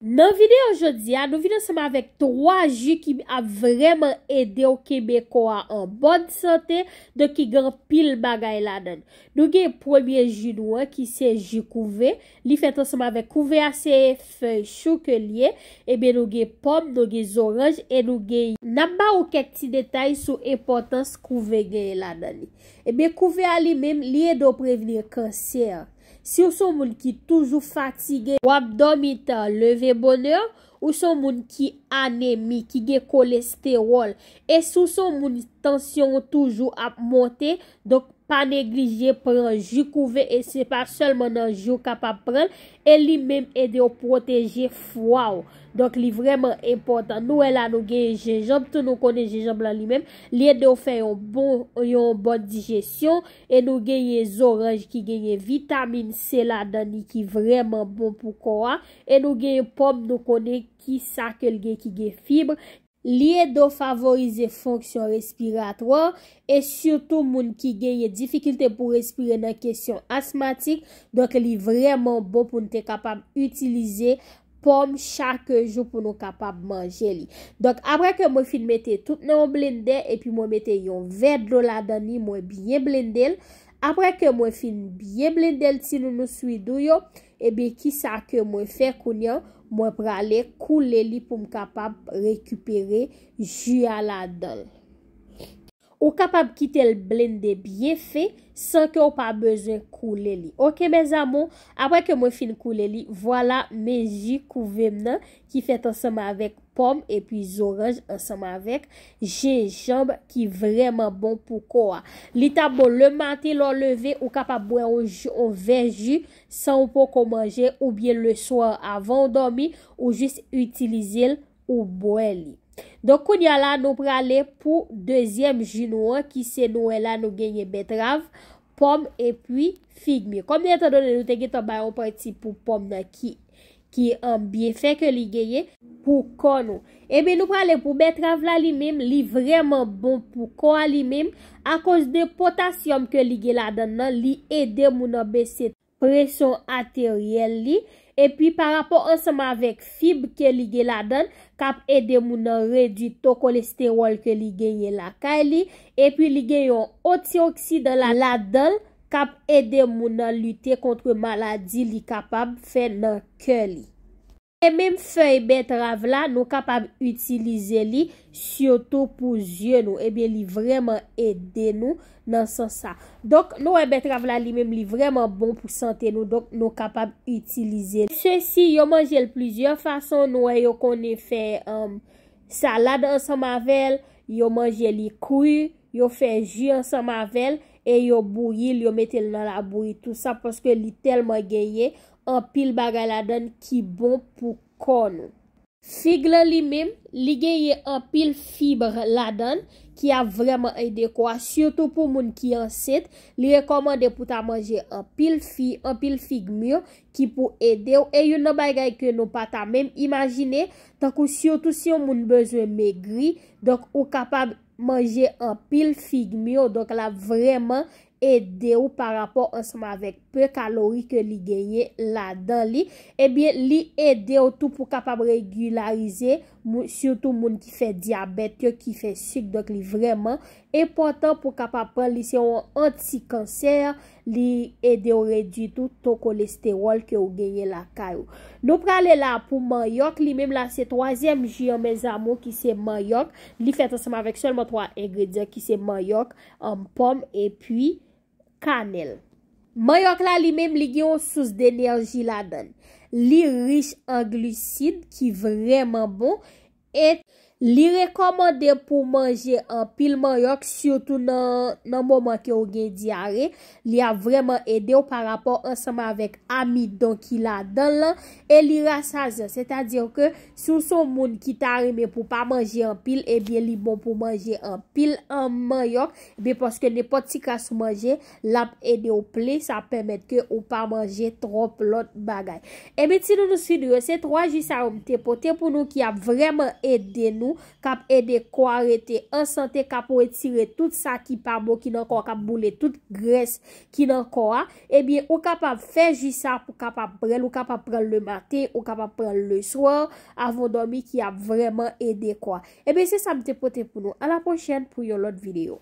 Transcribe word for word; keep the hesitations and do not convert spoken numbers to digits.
Nan videyo jodi a, nou vin ansanm avèk twa ji ki ap vrèman ede w kenbe kò a an bòn sante, donk ki gen anpil bagay ladan l. Nou gen premye ji nou an ki se ji kouve. Li fèt ansanm avèk kouve a, se fèy chou ke l ye. Ebyen, nou gen pòm, nou gen zoranj e nou gen, n ap ba ou kèk ti detay sou enpòtans kouve genyen ladan li. Ebyen, kouve a li menm, li ede w prevni kansè. Si w se yon moun ki toujou fatige, w ap dòmi ta, leve bonè, ou se yon moun ki anemi, ki gen kolestewòl, e si w se yon moun tansyon w toujou ap monte, donk pa neglije pran ji kouve, e se pa sèlman nan ji w kapab pran l, e li menm ede w pwoteje fwa w. Donk, li vrèman enpòtan. Nou wè la, nou gen jenjanm tou, nou konnen jenjanm lan li menm, li ede w fè yon bon, yon bòn dijesyon, e nou genyen zoranj ki genyen vitamin C ladan li ki vrèman bon pou kò a, e nou genyen pòm, nou konnen ki sa ke l gen ki gen fib. Li ede w favorize fonksyon respiratwa, e sitou moun ki genyen difikilte pou respire nan kesyon asmatik. Donk, li vrèman bon pou n te kapab itilize pòm chak jou pou nou kapab manje li. Donk, apre ke mwen fin mete tout nan yon blendè, epi mwen mete yon vè dlo ladan li, mwen byen blende l. Apre ke mwen fin byen blende l, ti nounou swidou yo, ebyen, kisa ke mwen fè kounye a? Mwen prale koule li pou m kapab rekipere ji a ladan l. Ou kapab kite l blende byen fen san ke w pa bezwen koule li. Oke, mes amours, apre ke mwen fin koule li, vwala men ji kouve m nan ki fèt ansanm avèk pòm epi zoranj ansanm avèk jenjanm ki vrèman bon pou kò a. Li ta bon lematen lè w leve, ou kapab bwè yon ji, yon vè ji san w poko manje, oubyen leswa avan w dòmi, ou jis itilize l, ou bwè li. Donk, kounye a la, nou prale pou dezyèm ji nou an, ki se nou wè la, nou genyen bètrav, pòm epi fig mi. Kòm etandone nou te gentan bay yon pati pou pòm nan ki, ki, um, byenfè ke li genyen pou kò nou. Ebyen, nou prale pou bètrav la li menm, li vrèman bon pou kò a li menm, akoz de potasyòm ke li gen ladan l nan, li ede moun nan bese presyon ateryèl li. Epi pa rapò ansanm avèk fib ke li gen ladan l, k ap ede moun nan redui to kolestewòl ke li genyen lakay li. Epi li gen yon antioksidan la, ladan l, k ap ede moun nan lite kont maladi li kapab fè nan kè li. E menm fèy bètrav la, nou kapab itilize li sitou pou zye nou. Ebyen, li vrèman ede nou nan sans sa. Donk, nou wè bètrav la li menm, li vrèman bon pou sante nou. Donk, nou kapab itilize li. Sesi, yo manje l plizyè fason. Nou wè yo konnen fè, um, salad ansanm avè l, yo manje li kri, yo fè ji ansanm avè l, e yo bouyi l, yo mete l nan labouyi, tou sa, paske li tèlman genyen anpil bagay ladan l ki bon pou kò nou. Fig lan li menm, li genyen anpil fib ladan l ki ap vrèman ede kò a, sitou pou moun ki ansent. Li rekòmande pou ta manje anpil fi, anpil fig mi ki pou ede w. E youn nan bagay ke nou pa ta menm imajine, tankou sitou si yon moun bezwen megri, donk ou kapab manje anpil fig mi, donk l ap vrèman ede w pa rapò ansanm avèk pe kalori ke li genyen ladan li. Ebyen, li ede w tou pou kapab regilarize, mou-, sitou moun ki fè dyabèt yo, ki fè sik, donk li vrèman enpòtan pou kapab pran li. Se yon antikansè, li ede w redui tou to kolestewòl ke w genyen lakay ou. Nou prale la pou manyòk, li menm la se twazyèm ji an, mes amours, ki se manyòk. Li fèt ansanm avèk sèlman twa engredyan ki se manyòk, um, pòm epi kanèl. Manyòk la li menm, li gen yon sous denèji ladan l. Li rich an glisid ki vrèman bon e li rekòmande pou manje anpil manyòk, sitou nan, nan moman ke w gen dyare. Li ap vrèman ede w pa rapò ansanm avèk amidon ki ladan l lan, e li rasazyan. Sètadi ke si w se yon moun ki ta renmen pou pa manje anpil, ebyen, li bon pou manje anpil an manyòk, ebyen, paske nenpòt ti kras ou manje, l ap ede w plen, sa pèmèt ke ou pa manje twòp lòt bagay. Ebyen, ti nounou swidou yo, se twa ji sa yo m te pote pou nou ki ap vrèman ede nou k ap ede kò a rete an sante, k ap retire tout sa ki pa bon ki nan kò a, k ap boule tout grès ki nan kò a, ebyen, ou kapab fè ji sa pou kapab pran l, ou kapab pran l le maten, ou kapab pran l le swa, avan w dòmi, ki ap vrèman ede kò a. Ebyen, se sa m te pote pou nou. A la pwochèn pou yon lòt videyo.